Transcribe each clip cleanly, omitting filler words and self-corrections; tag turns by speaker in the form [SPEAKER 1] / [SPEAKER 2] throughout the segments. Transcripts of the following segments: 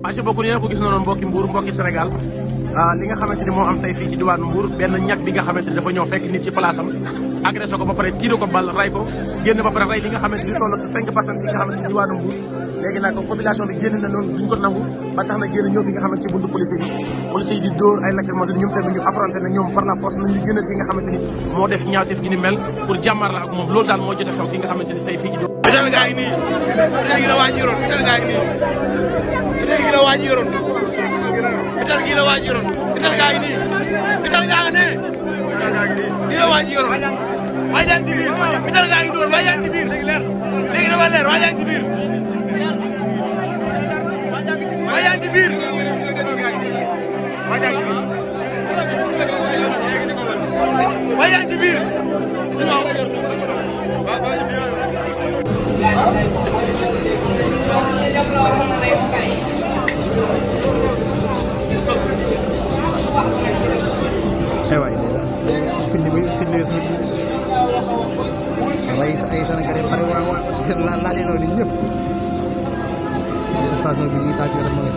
[SPEAKER 1] merci beaucoup yéen a ko gis noonu mbokki Mbour mbokki Sénégal li nga xamante ni moo am tey fii ci diwaanu Mbour benn ñag bi nga xamante ni dafa ñëw fekk nit ci place am agressé ko ba pare tiire ko bal ray ko génn ba pare ray li nga xamante ni toll ci 5 personnes yi nga xamante ci diwaanu Mbour léegi nag population bi génn na noonu duñ ko nangu ba tax na génn ñëw fi nga xamante ci buntu policier yi di dóor ay lacrymogène ñoom tamit ñu affronté na ñoom par la force nañu génnal ki nga xamante ni moo def ñaawteef gi ni mel pour jàmmaar la ak moom loolu daal moo jot a xew fi nga xamante ni tey fii ci
[SPEAKER 2] fital gaa ngi nii fital gi la waa ji yoroon fital gaa ngi nii fital gi la waa ji yoroon fital gi la waa ji yoroon fital gaa ngi nii fital gaa nga ne gi la waa ji yoroon waa jaa ngi ci biir fital gaa ngi doon waa jaa ngi ci biir léegi dafa leer waa jaa ngi ci biir waa jaa ngi ci biir waa jaa ngi ci biir
[SPEAKER 3] waay firnde waaye ay Sénégalais pare waa laaleenoo nit ñëpp station bi ñuy taal ci wetam mooy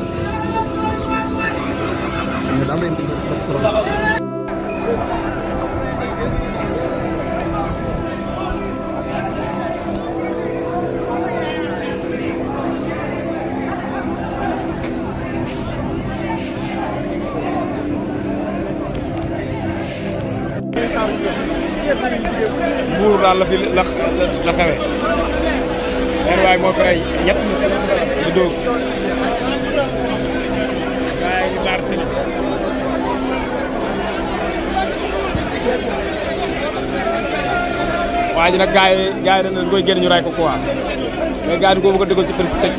[SPEAKER 3] ñu daal leen di
[SPEAKER 2] Mbuur daal la fi la xewe benn waay moo fi rey ñett bu dóor waaye ñu baar tëj waa ji nag gars yi dañ koy génn ñu rey ko quoi mais gars yi ko bëgg a déggal ci tëj